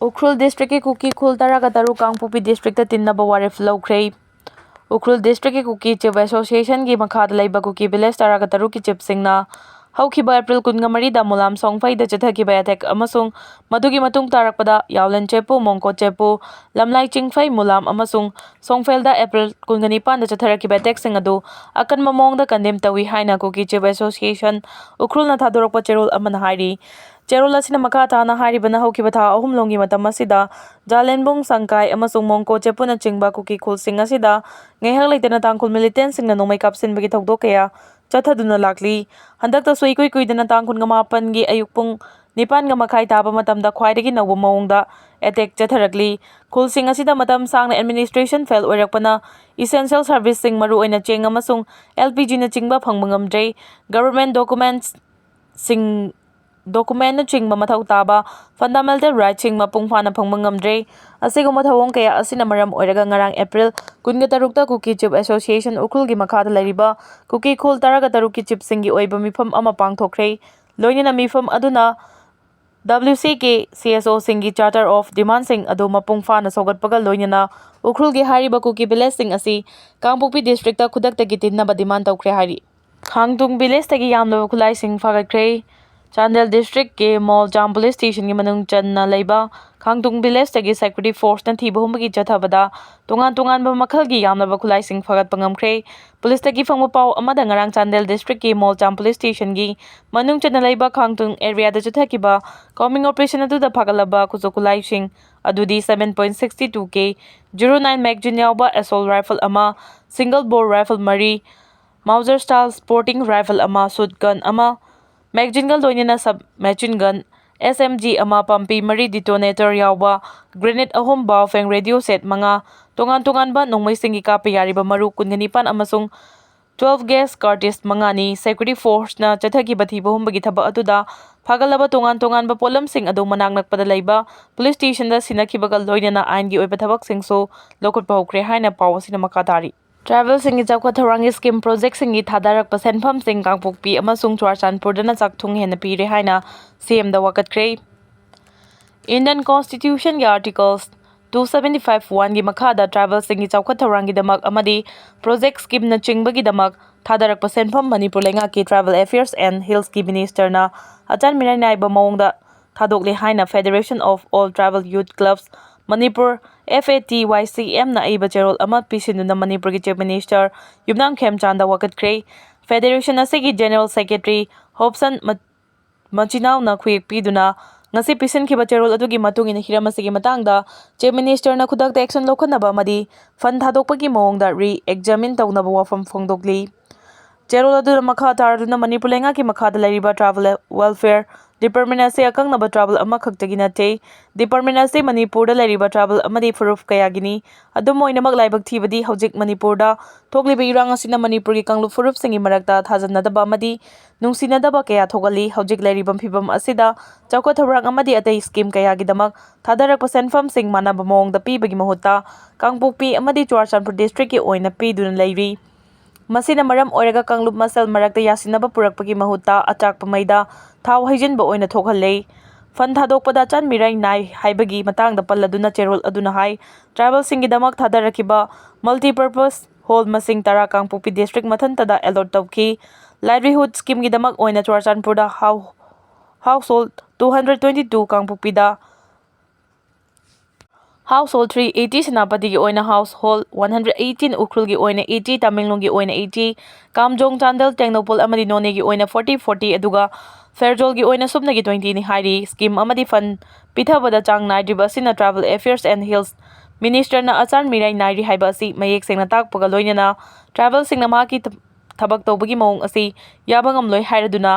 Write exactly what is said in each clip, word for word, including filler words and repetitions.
ꯎꯈ꯭ꯔꯨꯜ ꯗꯤꯁꯇ꯭ꯔꯤꯛꯀꯤ ꯀꯨꯀꯤ ꯈꯨꯜ ꯇꯔꯥꯒ ꯇꯔꯨꯛ ꯀꯥꯡꯄꯣꯛꯄꯤ ꯗꯤꯁꯇ꯭ꯔꯤꯛꯇ ꯇꯤꯟꯅꯕ ꯋꯥꯔꯦꯞ ꯂꯧꯈ꯭ꯔꯦ꯫ ꯎꯈ꯭ꯔꯨꯜ ꯗꯤꯁꯇ꯭ꯔꯤꯛꯀꯤ ꯀꯨꯀꯤ ꯆꯤꯐ ꯑꯦꯁꯣꯁꯤꯌꯦꯁꯟꯒꯤ ꯃꯈꯥꯗ ꯂꯩꯕ ꯀꯨꯀꯤ ꯚꯤꯂꯦꯖ ꯇꯔꯥꯒ ꯇꯔꯨꯛꯀꯤ ꯆꯤꯐꯁꯤꯡꯅ ꯍꯧꯈꯤꯕ ꯑꯦꯄ꯭ꯔꯤꯜ ꯀꯨꯟꯒ ꯃꯔꯤꯗ ꯃꯨꯂꯥꯝ ꯁꯣꯡꯐꯩꯗ ꯆꯠꯊꯈꯤꯕ ꯑꯦꯇꯦꯛ ꯑꯃꯁꯨꯡ ꯃꯗꯨꯒꯤ ꯃꯇꯨꯡ ꯇꯥꯔꯛꯄꯗ ꯌꯥꯎꯂꯦꯟ ꯆꯦꯄꯨ, ꯃꯣꯡꯀꯣ ꯆꯦꯄꯨ, ꯂꯝꯂꯥꯏ ꯆꯤꯡꯐꯩ, ꯃꯨꯂꯥꯝ ꯑꯃꯁꯨꯡ ꯁꯣꯡꯐꯦꯜꯗ ꯑꯦꯄ꯭ꯔꯤꯜ ꯀꯨꯟꯒ ꯅꯤꯄꯥꯟꯗ ꯆꯠꯊꯔꯛꯈꯤꯕ ꯑꯦꯇꯦꯛꯁꯤꯡ ꯑꯗꯨ ꯑꯀꯟꯕ ꯃꯑꯣꯡꯗ ꯀꯟꯗꯦꯝ ꯇꯧꯏ ꯍꯥꯏꯅ ꯀꯨꯀꯤ ꯆꯤꯐ ꯑꯦꯁꯣꯁꯤꯌꯦꯁꯟ ꯎꯈ꯭ꯔꯨꯜꯅ ꯊꯥꯗꯣꯔꯛꯄ ꯆꯦꯔꯣꯜ ꯑꯃꯅ ꯍꯥꯏꯔꯤ꯫ ꯆꯦꯔꯣꯜ ꯑꯁꯤꯅ ꯃꯈꯥ ꯇꯥꯅ ꯍꯥꯏꯔꯤꯕꯅ ꯍꯧꯈꯤꯕ ꯊꯥ ꯑꯍꯨꯝ ꯂꯣꯝꯒꯤ ꯃꯇꯝ ꯑꯁꯤꯗ ꯖꯥꯂꯦꯟꯕꯨꯡ, ꯁꯪꯀꯥꯏ ꯑꯃꯁꯨꯡ ꯃꯣꯡꯀꯣ ꯆꯦꯄꯨꯅꯆꯤꯡꯕ ꯀꯨꯀꯤ ꯈꯨꯜꯁꯤꯡ ꯑꯁꯤꯗ ꯉꯥꯏꯍꯥꯛ ꯂꯩꯇꯅ ꯇꯥꯡꯈꯨꯜ ꯃꯤꯂꯤꯇꯦꯟꯁꯤꯡꯅ ꯅꯣꯡꯃꯩ ꯀꯥꯞꯁꯤꯟꯕꯒꯤ ꯊꯧꯗꯣꯛ ꯀꯌꯥ ꯆꯠꯊꯗꯨꯅ ꯂꯥꯛꯂꯤ꯫ ꯍꯟꯗꯛꯇꯁꯨ ꯏꯀꯨꯏ ꯀꯨꯏꯗꯅ ꯇꯥꯡ ꯀꯨꯟꯒ ꯃꯥꯄꯟꯒꯤ ꯑꯌꯨꯛ ꯄꯨꯡ ꯅꯤꯄꯥꯟꯒ ꯃꯈꯥꯏ ꯇꯥꯕ ꯃꯇꯝꯗ ꯈ꯭ꯋꯥꯏꯗꯒꯤ ꯅꯧꯕ ꯃꯑꯣꯡꯗ ꯑꯦꯇꯦꯛ ꯆꯠꯊꯔꯛꯂꯤ꯫ ꯈꯨꯜꯁꯤꯡ ꯑꯁꯤꯗ ꯃꯇꯝ ꯁꯥꯡꯅ ꯑꯦꯗꯃꯤꯅꯤꯁꯇ꯭ꯔꯦꯁꯟ ꯐꯦꯜ ꯑꯣꯏꯔꯛꯄꯅ ꯏꯁꯦꯟꯁꯤꯌꯦꯜ ꯁꯔꯚꯤꯁꯁꯤꯡ, ꯃꯔꯨꯑꯣꯏꯅ ꯆꯦꯡ ꯑꯃꯁꯨꯡ ꯑꯦꯜ ꯄꯤ ꯖꯤꯅꯆꯤꯡꯕ ꯐꯪꯕ ꯉꯝꯗ꯭ꯔꯦ꯫ ꯒꯚꯔꯟꯃꯦꯟꯠ ꯗꯣꯀꯨꯃꯦꯟꯠꯁꯤꯡ, ꯗꯣꯀꯨꯃꯦꯟꯠꯅꯆꯤꯡꯕ ꯃꯊꯧ ꯇꯥꯕ ꯐꯟꯗꯥꯃꯦꯟꯇꯦꯜ ꯔꯥꯏꯠꯁꯤꯡ ꯃꯄꯨꯡ ꯐꯥꯅ ꯐꯪꯕ ꯉꯝꯗ꯭ꯔꯦ꯫ ꯑꯁꯤꯒꯨꯝꯕ ꯊꯧꯑꯣꯡ ꯀꯌꯥ ꯑꯁꯤꯅ ꯃꯔꯝ ꯑꯣꯏꯔꯒ ꯉꯔꯥꯡ ꯑꯦꯄ꯭ꯔꯤꯜ ꯀꯨꯟꯒ ꯇꯔꯨꯛꯇ ꯀꯨꯀꯤ ꯆꯤꯐ ꯑꯦꯁꯣꯁꯤꯌꯦꯁꯟ ꯎꯈ꯭ꯔꯨꯜꯒꯤ ꯃꯈꯥꯗ ꯂꯩꯔꯤꯕ ꯀꯨꯀꯤ ꯈꯨꯜ ꯇꯔꯥꯒ ꯇꯔꯨꯛꯀꯤ ꯆꯤꯐꯁꯤꯡꯒꯤ ꯑꯣꯏꯕ ꯃꯤꯐꯝ ꯑꯃ ꯄꯥꯡꯊꯣꯛꯈ꯭ꯔꯦ꯫ ꯂꯣꯏꯅꯅ ꯃꯤꯐꯝ ꯑꯗꯨꯅ W C K C S Oꯁꯤꯡꯒꯤ Charter of Demandꯁꯤꯡ ꯑꯗꯨ ꯃꯄꯨꯡ ꯐꯥꯅ ꯁꯧꯒꯠꯄꯒ ꯂꯣꯏꯅꯅ ꯎꯈ꯭ꯔꯨꯜꯒꯤ ꯍꯥꯏꯔꯤꯕ ꯀꯨꯀꯤ ꯚꯤꯂꯦꯖꯁꯤꯡ ꯑꯁꯤ ꯀꯥꯡꯄꯣꯛꯄꯤ ꯗꯤꯁꯇ꯭ꯔꯤꯛꯇ ꯈꯨꯗꯛꯇꯒꯤ ꯇꯤꯟꯅꯕ ꯗꯤꯃꯥꯟ ꯇꯧꯈ꯭ꯔꯦ ꯍꯥꯏꯔꯤ꯫ ꯈꯥꯡꯇꯨꯡ ꯚꯤꯂꯦꯖꯇꯒꯤ ꯌꯥꯝꯂꯕ ꯈꯨꯠꯂꯥꯏꯁꯤꯡ ꯐꯥꯒꯠꯈ꯭ꯔꯦ꯫ ꯆꯥꯟꯗꯦꯜ ꯗꯤꯁꯇ꯭ꯔꯤꯛꯀꯤ ꯃꯣꯜꯖꯥꯝ ꯄꯨꯂꯤꯁ ꯁ꯭ꯇꯦꯁꯟꯒꯤ ꯃꯅꯨꯡ ꯆꯟꯅ ꯂꯩꯕ ꯈꯥꯡꯇꯨꯡ ꯚꯤꯂꯦꯖꯇꯒꯤ ꯁꯦꯀ꯭ꯌꯨꯔꯤꯇꯤ ꯐꯣꯔꯁꯅ ꯊꯤꯕ ꯍꯨꯝꯕꯒꯤ ꯆꯠꯊꯕꯗ ꯇꯣꯉꯥꯟ ꯇꯣꯉꯥꯟꯕ ꯃꯈꯜꯒꯤ ꯌꯥꯝꯂꯕ ꯈꯨꯠꯂꯥꯏꯁꯤꯡ ꯐꯥꯒꯠꯄ ꯉꯝꯈ꯭ꯔꯦ꯫ ꯄꯨꯂꯤꯁꯇꯒꯤ ꯐꯪꯕ ꯄꯥꯎ ꯑꯃꯗ ꯉꯔꯥꯡ ꯆꯥꯟꯗꯦꯜ ꯗꯤꯁꯇ꯭ꯔꯤꯛꯀꯤ ꯃꯣꯜꯖꯥꯝ ꯄꯨꯂꯤꯁ ꯁ꯭ꯇꯦꯁꯟꯒꯤ ꯃꯅꯨꯡ ꯆꯟꯅ ꯂꯩꯕ ꯈꯥꯡꯇꯨꯡ ꯑꯦꯔꯤꯌꯥꯗ ꯆꯠꯊꯈꯤꯕ ꯀꯣꯝꯕꯤꯡ ꯑꯣꯄꯔꯦꯁꯟ ꯑꯗꯨꯗ ꯐꯥꯒꯠꯂꯕ ꯈꯨꯠꯁꯨ ꯈꯨꯠꯂꯥꯏꯁꯤꯡ ꯑꯗꯨꯗꯤ seven point six two K zero nine magazine ꯌꯥꯎꯕ assault rifle ꯑꯃ, single bore rifle ꯃꯔꯤ, Mauser style sporting rifle ꯑꯃ, shotgun ꯑꯃ, magazineꯒ ꯂꯣꯏꯅꯅ sub machine gun, S M G ꯑꯃ, ꯄꯝꯄꯤ ꯃꯔꯤ, detonator ꯌꯥꯎꯕ grenade ꯑꯍꯨꯝ, Baofeng radio set ꯃꯉꯥ, ꯇꯣꯉꯥꯟ ꯇꯣꯉꯥꯟꯕ ꯅꯣꯡꯃꯩꯁꯤꯡꯒꯤ ꯀꯥꯞꯄ ꯌꯥꯔꯤꯕ ꯃꯔꯨ ꯀꯨꯟꯒ ꯅꯤꯄꯥꯟ ꯑꯃꯁꯨꯡ twelve gauge cartridge ꯃꯉꯥꯅꯤ꯫ Security forceꯅ ꯆꯠꯊꯈꯤꯕ ꯊꯤꯕ ꯍꯨꯝꯕꯒꯤ ꯊꯕꯛ ꯑꯗꯨꯗ ꯐꯥꯒꯠꯂꯕ ꯇꯣꯉꯥꯟ ꯇꯣꯉꯥꯟꯕ ꯄꯣꯠꯂꯝꯁꯤꯡ ꯑꯗꯨ ꯃꯅꯥꯛ ꯅꯛꯄꯗ ꯂꯩꯕ ꯄꯨꯂꯤꯁ ꯁ꯭ꯇꯦꯁꯟꯗ ꯁꯤꯟꯅꯈꯤꯕꯒ ꯂꯣꯏꯅꯅ ꯑꯥꯏꯟꯒꯤ ꯑꯣꯏꯕ ꯊꯕꯛꯁꯤꯡꯁꯨ ꯂꯧꯈꯠꯄ ꯍꯧꯈ꯭ꯔꯦ ꯍꯥꯏꯅ ꯄꯥꯎ ꯑꯁꯤꯅ ꯃꯈꯥ ꯇꯥꯔꯤ꯫ ꯇ꯭ꯔꯥꯏꯕꯦꯜꯁꯤꯡꯒꯤ ꯆꯥꯎꯈꯠ ꯊꯧꯔꯥꯡꯒꯤ ꯁ꯭ꯀꯤꯝ ꯄ꯭ꯔꯣꯖꯦꯛꯁꯤꯡꯒꯤ ꯊꯥꯗꯔꯛꯄ ꯁꯦꯟꯐꯝꯁꯤꯡ ꯀꯥꯡꯄꯣꯛꯄꯤ ꯑꯃꯁꯨꯡ ꯆꯨꯔꯥꯆꯥꯟꯄꯨꯔꯗꯅ ꯆꯥꯛ ꯊꯨꯡ ꯍꯦꯟꯅ ꯄꯤꯔꯦ ꯍꯥꯏꯅ ꯁꯤ ꯑꯦꯝꯗ ꯋꯥꯀꯠꯈ꯭ꯔꯦ꯫ Indian Constitution ꯒꯤ Articles two seventy five one ꯒꯤ ꯃꯈꯥꯗ tribal ꯁꯤꯡꯒꯤ ꯆꯥꯎꯈꯠ ꯊꯧꯔꯥꯡꯒꯤꯗꯃꯛ ꯑꯃꯗꯤ project scheme ꯅꯆꯤꯡꯕꯒꯤꯗꯃꯛ ꯊꯥꯗꯔꯛꯄ ꯁꯦꯟꯐꯝ ꯃꯅꯤꯄꯨꯔ ꯂꯩꯉꯥꯛꯀꯤ Tribal Affairs and Hills ꯀꯤ Minister ꯅ ꯑꯆꯥꯟ ꯃꯤꯔꯥꯏ ꯅꯥꯏꯕ ꯃꯑꯣꯡꯗ ꯊꯥꯗꯣꯛꯂꯦ ꯍꯥꯏꯅ Federation of All Tribal Youth Clubs Manipur, F A T Y C M ꯅ ꯑꯏꯕ ꯆꯦꯔꯣꯜ ꯑꯃ ꯄꯤꯁꯤꯟꯗꯨꯅ ꯃꯅꯤꯄꯨꯔꯒꯤ Chief Minister ꯌꯨꯝꯅꯥꯝ ꯈꯦꯝꯆꯥꯟꯗ ꯋꯥꯀꯠꯈ꯭ꯔꯦ꯫ Federation ꯑꯁꯤꯒꯤ General Secretary ꯍꯣꯞꯁꯟ ꯃ-, ꯃꯆꯤꯅꯥꯎꯅ ꯈꯨꯌꯦꯛ ꯄꯤꯗꯨꯅ ꯉꯁꯤ ꯄꯤꯁꯤꯟꯈꯤꯕ ꯆꯦꯔꯣꯜ ꯑꯗꯨꯒꯤ ꯃꯇꯨꯡ ꯏꯟꯅ ꯍꯤꯔꯝ ꯑꯁꯤꯒꯤ ꯃꯇꯥꯡꯗ Chief Minister ꯅ ꯈꯨꯗꯛꯇ action ꯂꯧꯈꯠꯅꯕ ꯑꯃꯗꯤ fund ꯊꯥꯗꯣꯛꯄꯒꯤ ꯃꯑꯣꯡꯗ re-examine ꯇꯧꯅꯕ ꯋꯥꯐꯝ ꯐꯣꯡꯗꯣꯛꯂꯤ꯫ ꯆꯦꯔꯣꯜ ꯑꯗꯨꯅ ꯃꯈꯥ ꯇꯥꯔꯗꯨꯅ ꯃꯅꯤꯄꯨꯔ ꯂꯩꯉꯥꯛꯀꯤ ꯃꯈꯥꯗ ꯂꯩꯔꯤꯕ Tribal Welfare Department ꯑꯁꯤ ꯑꯀꯛꯅꯕ tribal ꯑꯃꯈꯛꯇꯒꯤ ꯅꯠꯇꯦ꯫ Department ꯑꯁꯤ ꯃꯅꯤꯄꯨꯔꯗ ꯂꯩꯔꯤꯕ tribal ꯑꯃꯗꯤ ꯐꯨꯔꯨꯞ ꯀꯌꯥꯒꯤꯅꯤ꯫ ꯑꯗꯨꯝ ꯑꯣꯏꯅꯃꯛ, ꯂꯥꯏꯕꯛ ꯊꯤꯕꯗꯤ ꯍꯧꯖꯤꯛ ꯃꯅꯤꯄꯨꯔꯗ ꯊꯣꯛꯂꯤꯕ ꯏꯔꯥꯡ ꯑꯁꯤꯅ ꯃꯅꯤꯄꯨꯔꯒꯤ ꯀꯥꯡꯂꯨꯞ ꯐꯨꯔꯨꯞꯁꯤꯡꯒꯤ ꯃꯔꯛꯇ ꯊꯥꯖꯅꯗꯕ ꯑꯃꯗꯤ ꯅꯨꯡꯁꯤꯅꯗꯕ ꯀꯌꯥ ꯊꯣꯛꯍꯜꯂꯤ꯫ ꯍꯧꯖꯤꯛ ꯂꯩꯔꯤꯕ ꯐꯤꯕꯝ ꯑꯁꯤꯗ ꯆꯥꯎꯈꯠ ꯊꯧꯔꯥꯡ ꯑꯃꯗꯤ ꯑꯇꯩ scheme ꯀꯌꯥꯒꯤꯗꯃꯛ ꯊꯥꯗꯔꯛꯄ ꯁꯦꯟꯐꯝꯁꯤꯡ ꯃꯥꯟꯅꯕ ꯃꯑꯣꯡꯗ ꯄꯤꯕꯒꯤ ꯃꯍꯨꯠꯇ ꯀꯥꯡꯄꯣꯛꯄꯤ ꯑꯃꯗꯤ ꯆꯨꯔꯥꯆꯥꯟꯄꯨꯔ district ꯀꯤ ꯑꯣꯏꯅ ꯄꯤꯗꯨꯅ ꯂꯩꯔꯤ꯫ ꯃꯁꯤꯅ ꯃꯔꯝ ꯑꯣꯏꯔꯒ ꯀꯥꯡꯂꯨꯞ ꯃꯁꯦꯜ ꯃꯔꯛꯇ ꯌꯥꯁꯤꯟꯅꯕ ꯄꯨꯔꯛꯄꯒꯤ ꯃꯍꯨꯠꯇ ꯑꯆꯥꯛꯄ ꯃꯩꯗ ꯊꯥꯎ ꯍꯩꯖꯤꯟꯕ ꯑꯣꯏꯅ ꯊꯣꯛꯍꯜꯂꯦ꯫ Fund ꯊꯥꯗꯣꯛꯄꯗ ꯑꯆꯥꯟ ꯃꯤꯔꯥꯏ ꯅꯥꯏ ꯍꯥꯏꯕꯒꯤ ꯃꯇꯥꯡꯗ ꯄꯜꯂꯗꯨꯅ ꯆꯦꯔꯣꯜ ꯑꯗꯨꯅ ꯍꯥꯏ, tribal ꯁꯤꯡꯒꯤꯗꯃꯛ ꯊꯥꯗꯔꯛꯈꯤꯕ multipurpose hall ꯃꯁꯤꯡ ꯇꯔꯥ ꯀꯥꯡꯄꯣꯛꯄꯤ district ꯃꯊꯟꯇꯗ allot ꯇꯧꯈꯤ꯫ Livelihood scheme ꯒꯤꯗꯃꯛ ꯑꯣꯏꯅ ꯆꯨꯔꯥꯆꯥꯟꯄꯨꯔꯗ hou-, household two hundred twenty two, ꯀꯥꯡꯄꯣꯛꯄꯤꯗ household three eighty, ꯁꯦꯅꯥꯄꯇꯤꯒꯤ ꯑꯣꯏꯅ household one hundred eighteen, ꯎꯈ꯭ꯔꯨꯜꯒꯤ ꯑꯣꯏꯅ eighty, ꯇꯃꯦꯡꯂꯣꯡꯒꯤ ꯑꯣꯏꯅ eighty, ꯀꯥꯝꯖꯣꯡ, ꯆꯥꯟꯗꯦꯜ, ꯇꯦꯡꯅꯧꯄꯜ ꯑꯃꯗꯤ ꯅꯣꯅꯦꯒꯤ ꯑꯣꯏꯅ forty forty, ꯑꯗꯨꯒ ꯐꯦꯔꯖꯣꯜꯒꯤ ꯑꯣꯏꯅ ꯁꯨꯞꯅꯒꯤ twenty ꯅꯤ ꯍꯥꯏꯔꯤ꯫ Scheme ꯑꯃꯗꯤ fund ꯄꯤꯊꯕꯗ ꯆꯥꯡ ꯅꯥꯏꯗ꯭ꯔꯤꯕ ꯑꯁꯤꯅ Tribal Affairs and Hills Minister ꯅ ꯑꯆꯥꯟ ꯃꯤꯔꯥꯏ ꯅꯥꯏꯔꯤ ꯍꯥꯏꯕ ꯑꯁꯤ ꯃꯌꯦꯛ ꯁꯦꯡꯅ ꯇꯥꯛꯄꯒ ꯂꯣꯏꯅꯅ tribal ꯁꯤꯡꯅ ꯃꯍꯥꯛꯀꯤ ꯊ-, ꯊꯕꯛ ꯇꯧꯕꯒꯤ ꯃꯑꯣꯡ ꯑꯁꯤ ꯌꯥꯕ ꯉꯝꯂꯣꯏ ꯍꯥꯏꯔꯗꯨꯅ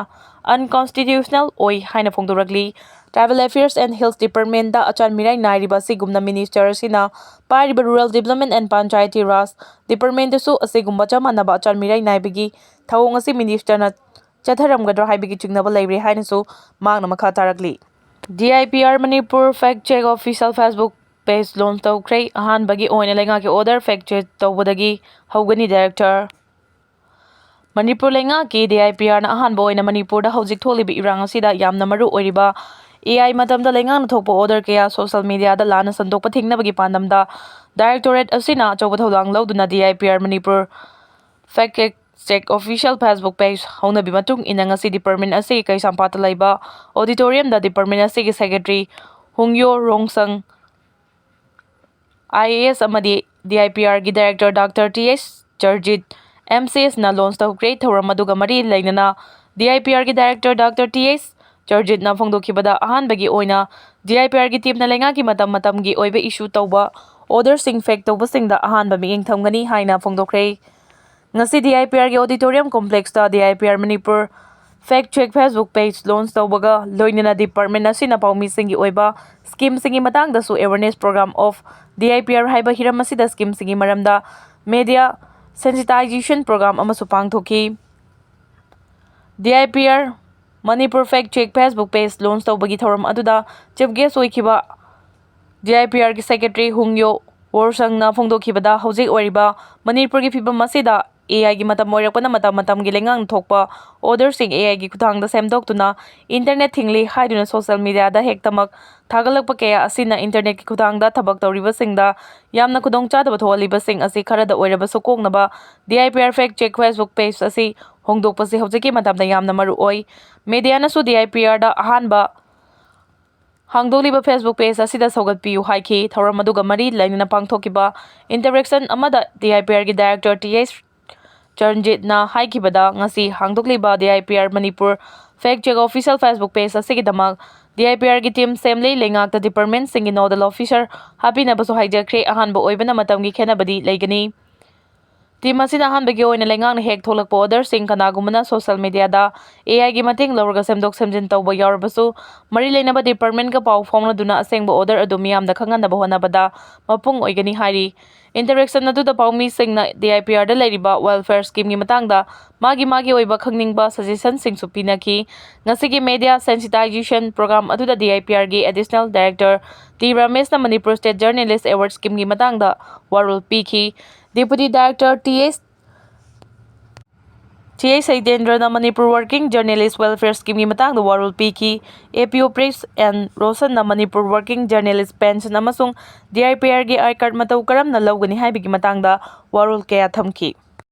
unconstitutional ꯑꯣꯏ ꯍꯥꯏꯅ ꯐꯣꯡꯗꯣꯔꯛꯂꯤ꯫ Tribal Affairs and Hills Department the ꯑꯆꯥꯟ ꯃꯤꯔꯥꯏ ꯅꯥꯏꯔꯤꯕ ꯑꯁꯤꯒꯨꯝꯅ Minister ꯑꯁꯤꯅ ꯄꯥꯏꯔꯤꯕ Rural Development and Panchayati Raj Department ꯗꯁꯨ ꯑꯁꯤꯒꯨꯝꯕ ꯆꯞ ꯃꯥꯟꯅꯕ ꯑꯆꯥꯟ ꯃꯤꯔꯥꯏ ꯅꯥꯏꯕꯒꯤ ꯊꯧꯑꯣꯡ ꯑꯁꯤ Minister ꯅ ꯆꯠꯊꯔꯝꯒꯗ꯭ꯔꯥ ꯍꯥꯏꯕꯒꯤ ꯆꯤꯡꯅꯕ ꯂꯩꯔꯦ ꯍꯥꯏꯅꯁꯨ ꯃꯍꯥꯛꯅ ꯃꯈꯥ ꯇꯥꯔꯛꯂꯤ꯫ D I P R Manipur Fact Check Official Facebook page launch ꯇꯧꯈ꯭ꯔꯦ꯫ ꯑꯍꯥꯟꯕꯒꯤ ꯑꯣꯏꯅ ꯂꯩꯉꯥꯛꯀꯤ order fact check ꯇꯧꯕꯗꯒꯤ ꯍꯧꯒꯅꯤ, Director꯫ ꯃꯅꯤꯄꯨꯔ ꯂꯩꯉꯥꯛꯀꯤ D I P R ꯅ ꯑꯍꯥꯟꯕ ꯑꯣꯏꯅ ꯃꯅꯤꯄꯨꯔꯗ ꯍꯧꯖꯤꯛ ꯊꯣꯛꯂꯤꯕ ꯏꯔꯥꯡ ꯑꯁꯤꯗ ꯌꯥꯝꯅ ꯃꯔꯨ ꯑꯣꯏꯔꯤꯕ ꯑꯦ ꯑꯥꯏ ꯃꯇꯝꯗ ꯂꯩꯉꯥꯛꯅ ꯊꯣꯛꯄ order ꯀꯌꯥ social mediaꯗ ꯂꯥꯟꯅ ꯁꯟꯗꯣꯛꯄ ꯊꯤꯡꯅꯕꯒꯤ ꯄꯥꯟꯗꯝꯗ directorate ꯑꯁꯤꯅ ꯑꯆꯧꯕ ꯊꯧꯗꯥꯡ ꯂꯧꯗꯨꯅ D I P R Manipur fact check official Facebook page ꯍꯧꯅꯕꯤ ꯃꯇꯨꯡ ꯏꯟꯅ ꯉꯁꯤ department ꯑꯁꯤꯒꯤ ꯀꯩꯁꯥꯝꯄꯥꯠꯇ ꯂꯩꯕ auditoriumꯗ department ꯑꯁꯤꯒꯤ secretary ꯍꯨꯡꯌꯣ ꯔꯣꯡꯁꯪ, I A S ꯑꯃꯗꯤ D I P Rꯒꯤ director Doctor T H ꯆꯔꯖꯤꯠ, M C Sꯅ launch ꯇꯧꯈ꯭ꯔꯦ꯫ ꯊꯧꯔꯝ ꯑꯗꯨꯒ ꯃꯔꯤ ꯂꯩꯅꯅ D I P Rꯒꯤ director Doctor T H ꯆꯔꯖꯤꯠꯅ ꯐꯣꯡꯗꯣꯛꯈꯤꯕꯗ, ꯑꯍꯥꯟꯕꯒꯤ ꯑꯣꯏꯅ D I P Rꯒꯤ teamꯅ ꯂꯩꯉꯥꯛꯀꯤ ꯃꯇꯝ ꯃꯇꯝꯒꯤ ꯑꯣꯏꯕ issue ꯇꯧꯕ orderꯁꯤꯡ fact ꯇꯧꯕꯁꯤꯡꯗ ꯑꯍꯥꯟꯕ ꯃꯤꯠꯌꯦꯡ ꯊꯝꯒꯅꯤ ꯍꯥꯏꯅ ꯐꯣꯡꯗꯣꯛꯈ꯭ꯔꯦ꯫ ꯉꯁꯤ D I P Rꯒꯤ auditorium complexꯇ D I P R Manipur fact check Facebook page launch ꯇꯧꯕꯒ ꯂꯣꯏꯅꯅ department ꯑꯁꯤꯅ ꯄꯥꯎꯃꯤꯁꯤꯡꯒꯤ ꯑꯣꯏꯕ schemeꯁꯤꯡꯒꯤ ꯃꯇꯥꯡꯗꯁꯨ awareness program of D I P R ꯍꯥꯏꯕ ꯍꯤꯔꯝ ꯑꯁꯤꯗ schemeꯁꯤꯡꯒꯤ ꯃꯔꯝꯗ media sensitization program ꯑꯃꯁꯨ ꯄꯥꯡꯊꯣꯛꯈꯤ꯫ D I P R Manipur fact check Facebook page launch ꯇꯧꯕꯒꯤ ꯊꯧꯔꯝ ꯑꯗꯨꯗ chief guest ꯑꯣꯏꯈꯤꯕ D I P Rꯒꯤ secretary ꯍꯨꯡꯌꯣ ꯋꯣꯔꯁꯪꯅ ꯐꯣꯡꯗꯣꯛꯈꯤꯕꯗ, ꯍꯧꯖꯤꯛ ꯑꯣꯏꯔꯤꯕ ꯃꯅꯤꯄꯨꯔꯒꯤ ꯐꯤꯕꯝ ꯑꯁꯤꯗ A Iꯒꯤ ꯃꯇꯝ ꯑꯣꯏꯔꯛꯄꯅ ꯃꯇꯝ ꯃꯇꯝꯒꯤ ꯂꯩꯉꯥꯛꯅ ꯊꯣꯛꯄ orderꯁꯤꯡ A Iꯒꯤ ꯈꯨꯠꯊꯥꯡꯗ ꯁꯦꯝꯗꯣꯛꯇꯨꯅ internet ꯊꯤꯡꯂꯤ ꯍꯥꯏꯗꯨꯅ social mediaꯗ ꯍꯦꯛꯇꯃꯛ ꯊꯥꯒꯠꯂꯛꯄ ꯀꯌꯥ ꯑꯁꯤꯅ internetꯀꯤ ꯈꯨꯠꯊꯥꯡꯗ ꯊꯕꯛ ꯇꯧꯔꯤꯕꯁꯤꯡꯗ ꯌꯥꯝꯅ ꯈꯨꯗꯣꯡꯆꯥꯗꯕ ꯊꯣꯛꯍꯜꯂꯤꯕꯁꯤꯡ ꯑꯁꯤ ꯈꯔꯗ ꯑꯣꯏꯔꯕꯁꯨ ꯀꯣꯛꯅꯕ D I P R fact check Facebook page ꯑꯁꯤ ꯍꯣꯡꯗꯣꯛꯄꯁꯤ ꯍꯧꯖꯤꯛꯀꯤ ꯃꯇꯝꯗ ꯌꯥꯝꯅ ꯃꯔꯨ ꯑꯣꯏ꯫ Mediaꯅꯁꯨ D I P Rꯗ ꯑꯍꯥꯟꯕ ꯍꯥꯡꯗꯣꯛꯂꯤꯕ Facebook page ꯑꯁꯤꯗ ꯁꯧꯒꯠꯄꯤꯌꯨ ꯍꯥꯏꯈꯤ꯫ ꯊꯧꯔꯝ ꯑꯗꯨꯒ ꯃꯔꯤ ꯂꯩꯅꯅ ꯄꯥꯡꯊꯣꯛꯈꯤꯕ interaction ꯑꯃꯗ D I P Rꯒꯤ director T H ꯆꯔꯟꯖꯤꯠꯅ ꯍꯥꯏꯈꯤꯕꯗ, ꯉꯁꯤ ꯍꯥꯡꯗꯣꯛꯂꯤꯕ D I P R Manipur fact check official Facebook page ꯑꯁꯤꯒꯤꯗꯃꯛ D I P Rꯒꯤ team ꯁꯦꯝꯂꯤ꯫ ꯂꯩꯉꯥꯛꯇ departmentꯁꯤꯡꯒꯤ nodal officer ꯍꯥꯞꯄꯤꯅꯕꯁꯨ ꯍꯥꯏꯖꯈ꯭ꯔꯦ꯫ ꯑꯍꯥꯟꯕ ꯑꯣꯏꯕꯅ ꯃꯇꯝꯒꯤ ꯈꯦꯠꯅꯕꯗꯤ ꯂꯩꯒꯅꯤ꯫ Team ꯑꯁꯤꯅ ꯑꯍꯥꯟꯕꯒꯤ ꯑꯣꯏꯅ ꯂꯩꯉꯥꯛꯅ ꯍꯦꯛ ꯊꯣꯛꯂꯛꯄ orderꯁꯤꯡ ꯀꯅꯥꯒꯨꯝꯕꯅ social mediaꯗ A Iꯒꯤ ꯃꯇꯦꯡ ꯂꯧꯔꯒ ꯁꯦꯝꯗꯣꯛ ꯁꯦꯝꯖꯤꯟ ꯇꯧꯕ ꯌꯥꯎꯔꯕꯁꯨ, ꯃꯔꯤ ꯂꯩꯅꯕ departmentꯀ ꯄꯥꯎ ꯐꯥꯎꯅꯗꯨꯅ ꯑꯁꯦꯡꯕ order ꯑꯗꯨ ꯃꯤꯌꯥꯝꯗ ꯈꯪꯍꯟꯅꯕ ꯍꯣꯠꯅꯕꯗ ꯃꯄꯨꯡ ꯑꯣꯏꯒꯅꯤ ꯍꯥꯏꯔꯤ꯫ Interaction ꯑꯗꯨꯗ ꯄꯥꯎꯃꯤꯁꯤꯡꯅ D I P Rꯗ ꯂꯩꯔꯤꯕ welfare schemeꯒꯤ ꯃꯇꯥꯡꯗ ꯃꯥꯒꯤ ꯃꯥꯒꯤ ꯑꯣꯏꯕ ꯈꯪꯅꯤꯡꯕ suggestionꯁꯤꯡꯁꯨ ꯄꯤꯅꯈꯤ꯫ ꯉꯁꯤꯒꯤ media sensitization program ꯑꯗꯨꯗ D I P Rꯒꯤ additional director T ꯔꯥꯃꯦꯁꯅ Manipur State Journalist Award schemeꯒꯤ ꯃꯇꯥꯡꯗ ꯋꯥꯔꯣꯜ ꯄꯤꯈꯤ꯫ Deputy director T H C H ꯁꯩꯗꯦꯟꯗ꯭ꯔꯅ Manipur Working Journalist Welfare Schemeꯒꯤ ꯃꯇꯥꯡꯗ ꯋꯥꯔꯣꯜ ꯄꯤꯈꯤ꯫ ꯑꯦ ꯄꯤ ꯑꯣ ꯄ꯭ꯔꯤꯁ ꯑꯦꯟ ꯔꯣꯁꯟꯅ Manipur Working Journalist Pension ꯑꯃꯁꯨꯡ D I P Rꯒꯤ I card ꯃꯇꯧ ꯀꯔꯝꯅ ꯂꯧꯒꯅꯤ ꯍꯥꯏꯕꯒꯤ ꯃꯇꯥꯡꯗ ꯋꯥꯔꯣꯜ ꯀꯌꯥ ꯊꯝꯈꯤ꯫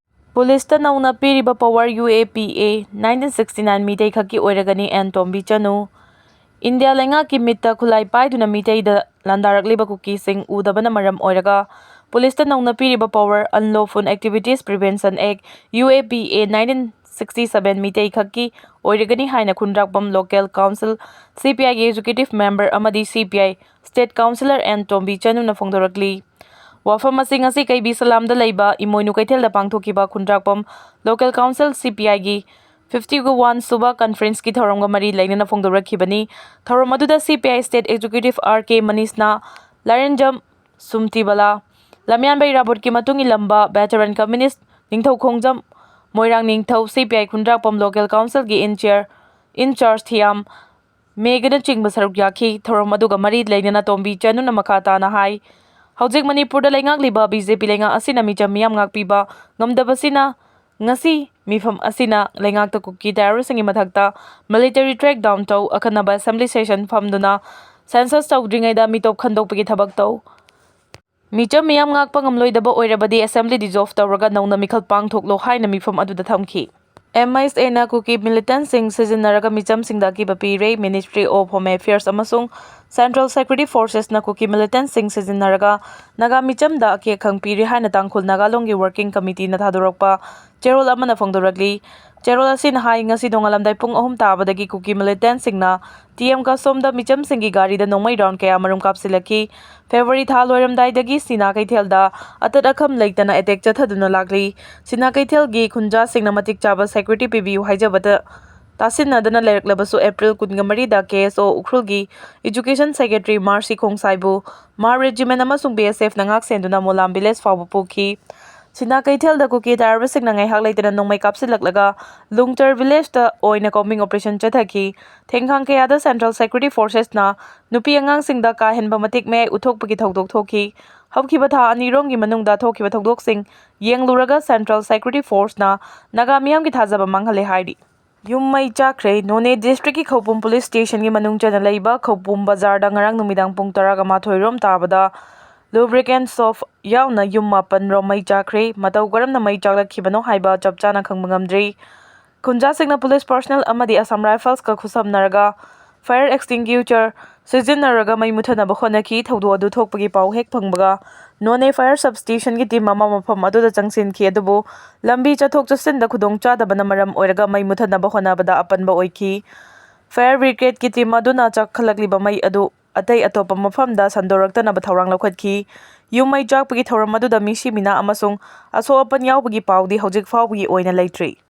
ꯄꯨꯂꯤꯁꯇ ꯅꯧꯅ ꯄꯤꯔꯤꯕ power ꯌꯨ ꯑꯦ ꯄꯤ ꯑꯦ nineteen sixty nine ꯃꯤꯇꯩ ꯈꯛꯀꯤ ꯑꯣꯏꯔꯒꯅꯤ ꯑꯦꯟ ꯇꯣꯝꯕꯤ ꯆꯅꯨ꯫ ꯏꯟꯗꯤꯌꯥ ꯂꯩꯉꯥꯛꯀꯤ ꯃꯤꯠꯇ ꯈꯨꯠꯂꯥꯏ ꯄꯥꯏꯗꯨꯅ ꯃꯤꯇꯩꯗ ꯂꯥꯟꯗꯥꯔꯛꯂꯤꯕ ꯀꯨꯀꯤꯁꯤꯡ ꯎꯗꯕꯅ ꯃꯔꯝ ꯑꯣꯏꯔꯒ ꯄꯨꯂꯤꯁꯇ ꯅꯧꯅ ꯄꯤꯔꯤꯕ power Unlawful Activities Prevention Act, U A P A nineteen sixty seven Meitei ꯈꯛꯀꯤ ꯑꯣꯏꯔꯒꯅꯤ ꯍꯥꯏꯅ Khundrakpam Local Council C P Iꯒꯤ Executive Member ꯑꯃꯗꯤ C P I State Councillor N Tombi ꯆꯅꯨꯅ ꯐꯣꯡꯗꯣꯔꯛꯂꯤ꯫ ꯋꯥꯐꯝ ꯑꯁꯤ ꯉꯁꯤ ꯀꯩꯕꯤ ꯁꯂꯥꯝꯗ ꯂꯩꯕ ꯏꯃꯣꯏꯅꯨ ꯀꯩꯊꯦꯜꯗ ꯄꯥꯡꯊꯣꯛꯈꯤꯕ ꯈꯨꯟꯗ꯭ꯔꯥꯛꯄꯝ Local Council C P Iꯒꯤ fifty one ꯁꯨꯕ conferenceꯀꯤ ꯊꯧꯔꯝꯒ ꯃꯔꯤ ꯂꯩꯅꯅ ꯐꯣꯡꯗꯣꯔꯛꯈꯤꯕꯅꯤ꯫ ꯊꯧꯔꯝ ꯑꯗꯨꯗ C P I State Executive R K ꯃꯅꯤꯁꯅ, ꯂꯥꯏꯔꯦꯟꯖꯝ ꯁꯨꯝꯇꯤꯕꯂꯥ, ꯂꯝꯌꯥꯟꯕ ꯏꯔꯥꯕꯣꯠꯀꯤ ꯃꯇꯨꯡ ꯏꯜꯂꯝꯕ veteran communist ꯅꯤꯡꯊꯧ ꯈꯣꯡꯖꯝ, ꯃꯣꯏꯔꯥꯡ ꯅꯤꯡꯊꯧ, C P I Khundrakpam Local Councilꯒꯤ in chair, in charge ꯊꯤꯌꯥꯝ ꯃꯦꯒꯅꯆꯤꯡꯕ ꯁꯔꯨꯛ ꯌꯥꯈꯤ꯫ ꯊꯧꯔꯝ ꯑꯗꯨꯒ ꯃꯔꯤ ꯂꯩꯅꯅ ꯇꯣꯝꯕꯤ ꯆꯅꯨꯅ ꯃꯈꯥ ꯇꯥꯅ ꯍꯥꯏ, ꯍꯧꯖꯤꯛ ꯃꯅꯤꯄꯨꯔꯗ ꯂꯩꯉꯥꯛꯂꯤꯕ B J P ꯂꯩꯉꯥꯛ ꯑꯁꯤꯅ ꯃꯤꯆꯝ ꯃꯤꯌꯥꯝ ꯉꯥꯛꯄꯤꯕ ꯉꯝꯗꯕꯁꯤꯅ ꯉꯁꯤ ꯃꯤꯐꯝ ꯑꯁꯤꯅ ꯂꯩꯉꯥꯛꯇ ꯀꯨꯀꯤ terroristꯁꯤꯡꯒꯤ ꯃꯊꯛꯇ military crackdown ꯇꯧ, ꯑꯈꯟꯅꯕ assembly session ꯐꯝꯗꯨꯅ census ꯇꯧꯗ꯭ꯔꯤꯉꯩꯗ ꯃꯤꯇꯣꯞ ꯈꯟꯗꯣꯛꯄꯒꯤ ꯊꯕꯛ ꯇꯧ, ꯃꯤꯆꯝ ꯃꯤꯌꯥꯝ ꯉꯥꯛꯄ ꯉꯝꯂꯣꯏꯗꯕ ꯑꯣꯏꯔꯕꯗꯤ assembly dissolve ꯇꯧꯔꯒ ꯅꯧꯅ ꯃꯤꯈꯜ ꯄꯥꯡꯊꯣꯛꯂꯣ ꯍꯥꯏꯅ ꯃꯤꯐꯝ ꯑꯗꯨꯗ ꯊꯝꯈꯤ꯫ M I S Aꯅ ꯀꯨꯀꯤ militantꯁꯤꯡ ꯁꯤꯖꯤꯟꯅꯔꯒ ꯃꯤꯆꯝꯁꯤꯡꯗ ꯑꯀꯤꯕ ꯄꯤꯔꯦ꯫ Ministry of Home Affairs ꯑꯃꯁꯨꯡ Central Security Forcesꯅ ꯀꯨꯀꯤ militantꯁꯤꯡ ꯁꯤꯖꯤꯟꯅꯔꯒ ꯅꯥꯒꯥ ꯃꯤꯆꯝꯗ ꯑꯀꯤ ꯑꯈꯪ ꯄꯤꯔꯤ ꯍꯥꯏꯅ ꯇꯥꯡꯈꯨꯜ ꯅꯥꯒꯥ ꯂꯣꯟꯒꯤ working committeeꯅ ꯊꯥꯗꯣꯔꯛꯄ ꯆꯦꯔꯣꯜ ꯑꯃꯅ ꯐꯣꯡꯗꯣꯔꯛꯂꯤ꯫ ꯆꯦꯔꯣꯜ ꯑꯁꯤꯅ ꯍꯥꯏ, ꯉꯁꯤ ꯅꯣꯡꯉꯥꯜꯂꯝꯗꯥꯏ ꯄꯨꯡ ꯑꯍꯨꯝ ꯇꯥꯕꯗꯒꯤ ꯀꯨꯀꯤ militantꯁꯤꯡꯅ T M ꯀꯥꯁꯣꯝꯗ ꯃꯤꯆꯝꯁꯤꯡꯒꯤ ꯒꯥꯔꯤꯗ ꯅꯣꯡꯃꯩ round ꯀꯌꯥ ꯃꯔꯨꯝ ꯀꯥꯞꯁꯤꯜꯂꯛꯈꯤ꯫ February ꯊꯥ ꯂꯣꯏꯔꯝꯗꯥꯏꯗꯒꯤ ꯁꯤꯅꯥ ꯀꯩꯊꯦꯜꯗ ꯑꯇꯠ ꯑꯈꯝ ꯂꯩꯇꯅ attack ꯆꯠꯊꯗꯨꯅ ꯂꯥꯛꯂꯤ꯫ ꯁꯤꯅꯥ ꯀꯩꯊꯦꯜꯒꯤ ꯈꯨꯟꯖꯥꯁꯤꯡꯅ ꯃꯇꯤꯛ ꯆꯥꯕ security ꯄꯤꯕꯤꯌꯨ ꯍꯥꯏꯖꯕꯗ ꯇꯥꯁꯤꯟꯅꯗꯅ ꯂꯩꯔꯛꯂꯕꯁꯨ, April ꯀꯨꯟꯒ ꯃꯔꯤꯗ K S O ꯎꯈ꯭ꯔꯨꯜꯒꯤ Education Secretary ꯃꯥꯔꯁꯤ ꯈꯣꯡꯁꯥꯏꯕꯨ MAR Regiment ꯑꯃꯁꯨꯡ B S Fꯅ ꯉꯥꯛ ꯁꯦꯟꯗꯨꯅ ꯃꯣꯂꯥꯝ village ꯐꯥꯎꯕ ꯄꯨꯈꯤ꯫ ꯁꯤꯅꯥ ꯀꯩꯊꯦꯜꯗ ꯀꯨꯀꯤ ꯇꯥꯔꯕꯁꯤꯡꯅ ꯉꯥꯏꯍꯥꯛ ꯂꯩꯇꯅ ꯅꯣꯡꯃꯩ ꯀꯥꯞꯁꯤꯜꯂꯛꯂꯒ ꯂꯨꯡꯇꯔ ꯚꯤꯂꯦꯖꯇ ꯑꯣꯏꯅ combing operation ꯆꯠꯊꯈꯤ꯫ ꯊꯦꯡꯈꯥꯡ ꯀꯌꯥꯗ Central Security Forcesꯅ ꯅꯨꯄꯤ ꯑꯉꯥꯡꯁꯤꯡꯗ ꯀꯥ ꯍꯦꯟꯕ ꯃꯇꯤꯛ ꯃꯌꯥꯏ ꯎꯠꯊꯣꯛꯄꯒꯤ ꯊꯧꯗꯣꯛ ꯊꯣꯛꯈꯤ꯫ ꯍꯧꯈꯤꯕ ꯊꯥ ꯑꯅꯤꯔꯣꯝꯒꯤ ꯃꯅꯨꯡꯗ ꯊꯣꯛꯈꯤꯕ ꯊꯧꯗꯣꯛꯁꯤꯡ ꯌꯦꯡꯂꯨꯔꯒ Central Security Forceꯅ ꯅꯥꯒꯥ ꯃꯤꯌꯥꯝꯒꯤ ꯊꯥꯖꯕ ꯃꯥꯡꯍꯜꯂꯦ ꯍꯥꯏꯔꯤ꯫ ꯌꯨꯝ ꯃꯩ ꯆꯥꯛꯈ꯭ꯔꯦ꯫ ꯅꯣꯅꯦ districtꯀꯤ ꯈꯧꯄꯨꯝ police stationꯒꯤ ꯃꯅꯨꯡ ꯆꯟꯅ ꯂꯩꯕ ꯈꯧꯄꯨꯝ ꯕꯖꯥꯔꯗ ꯉꯔꯥꯡ ꯅꯨꯃꯤꯗꯥꯡ ꯄꯨꯡ ꯇꯔꯥꯒ ꯃꯥꯊꯣꯏ ꯔꯣꯝ ꯇꯥꯕꯗ lubricant shop ꯌꯥꯎꯅ ꯌꯨꯝ ꯃꯥꯄꯟ ꯔꯣꯝ ꯃꯩ ꯆꯥꯛꯈ꯭ꯔꯦ꯫ ꯃꯇꯧ ꯀꯔꯝꯅ ꯃꯩ ꯆꯥꯛꯂꯛꯈꯤꯕꯅꯣ ꯍꯥꯏꯕ ꯆꯞ ꯆꯥꯅ ꯈꯪꯕ ꯉꯝꯗ꯭ꯔꯤ꯫ ꯈꯨꯟꯖꯥꯁꯤꯡꯅ police personnel ꯑꯃꯗꯤ Assam Riflesꯀ ꯈꯨꯠꯁꯝꯅꯔꯒ fire extinguisher ꯁꯤꯖꯤꯟꯅꯔꯒ ꯃꯩ ꯃꯨꯊꯠꯅꯕ ꯍꯣꯠꯅꯈꯤ꯫ ꯊꯧꯗꯣꯛ ꯑꯗꯨ ꯊꯣꯛꯄꯒꯤ ꯄꯥꯎ ꯍꯦꯛ ꯐꯪꯕꯒ ꯅꯣꯅꯦ fire substationꯒꯤ team ꯑꯃ ꯃꯐꯝ ꯑꯗꯨꯗ ꯆꯪꯁꯤꯟꯈꯤ, ꯑꯗꯨꯕꯨ ꯂꯝꯕꯤ ꯆꯠꯊꯣꯛ ꯆꯠꯁꯤꯟꯗ ꯈꯨꯗꯣꯡ ꯆꯥꯗꯕꯅ ꯃꯔꯝ ꯑꯣꯏꯔꯒ ꯃꯩ ꯃꯨꯊꯠꯅꯕ ꯍꯣꯠꯅꯕꯗ ꯑꯄꯟꯕ ꯑꯣꯏꯈꯤ꯫ Fire brigadeꯀꯤ team ꯑꯗꯨꯅ ꯆꯥꯛꯈꯠꯂꯛꯂꯤꯕ ꯃꯩ ꯑꯗꯨ ꯑꯇꯩ ꯑꯇꯣꯞꯄ ꯃꯐꯝꯗ ꯁꯟꯗꯣꯔꯛꯇꯅꯕ ꯊꯧꯔꯥꯡ ꯂꯧꯈꯠꯈꯤ꯫ ꯌꯨꯝ ꯃꯩ ꯆꯥꯛꯄꯒꯤ ꯊꯧꯔꯝ ꯑꯗꯨꯗ ꯃꯤꯁꯤ ꯃꯤꯅꯥ ꯑꯃꯁꯨꯡ ꯑꯁꯣꯛ ꯑꯄꯟ ꯌꯥꯎꯕꯒꯤ ꯄꯥꯎꯗꯤ ꯍꯧꯖꯤꯛ ꯐꯥꯎꯕꯒꯤ ꯑꯣꯏꯅ ꯂꯩꯇ꯭ꯔꯤ꯫